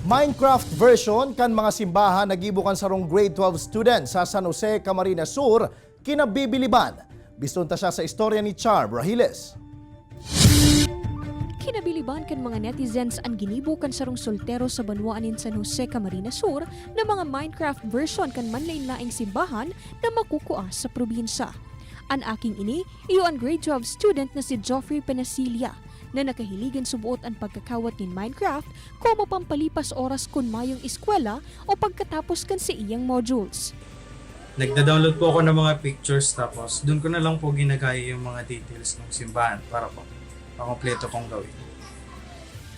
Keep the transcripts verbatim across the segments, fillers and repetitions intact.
Minecraft version kan mga simbahan na gibo kan sarong grade twelve student sa San Jose, Camarines Sur, kinabibiliban. Biston ta siya sa istorya ni Char Brahiles. Kinabiliban kan mga netizens an ginibo kan sarong soltero sa banwaan nin San Jose, Camarines Sur na mga Minecraft version kan manlaen-laeng simbahan na makukua sa probinsya. An aking ini iyo an grade twelve student na si Geoffrey Penasilia na nakahiligin suboot an pagkakawat nin Minecraft komo pampalipas oras kun mayong eskwela o pagkatapos kan saiyang modules. Nagda-download po ako ng mga pictures tapos doon ko na lang po ginagaya yung mga details ng simbahan para po makompleto kong gawin.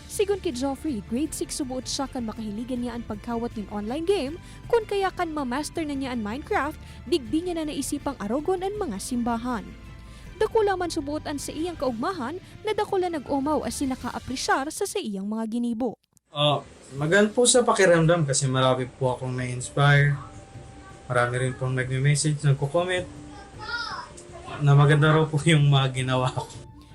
Sigon ki Geoffrey, grade six suboot siya kan makahiligan niya an pagkawat nin online game, kun kaya kan ma-master na niya an Minecraft, digdi niya na naisipang arogon an mga simbahan. Dakula man suboot an saiyang kaugmahan na dakula nag-omaw asin nakaapresyar sa saiyang mga ginibo. Oh, magaan po sa pakiramdam kasi marami po akong na-inspire. Marami rin pong nagme-message, nagko-comment na maganda raw po yung mga ginawa ko.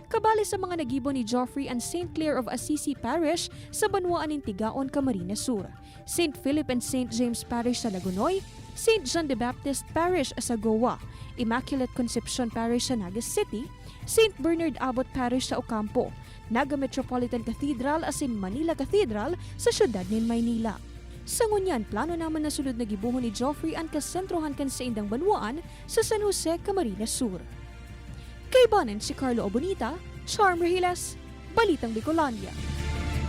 Kabali sa mga nagibo ni Geoffrey an Saint Clare of Assisi Parish sa banwaan nin Tigaon, Camarines Sur, Saint Philip and Saint James Parish sa Lagonoy, Saint John the Baptist Parish sa Goa, Immaculate Concepcion Parish sa Naga City, Saint Bernard Abbot Parish sa Ocampo, Naga Metropolitan Cathedral asin Manila Cathedral sa siyudad nin Maynila. Sa ngunyan, plano naman na sunod na gibohon ni Geoffrey an kasentrohan kan saindang banwaan sa San Jose, Camarines Sur. Kaibanan si Carlo Abonita, Charm Rehiles, Balitang Bicolandia.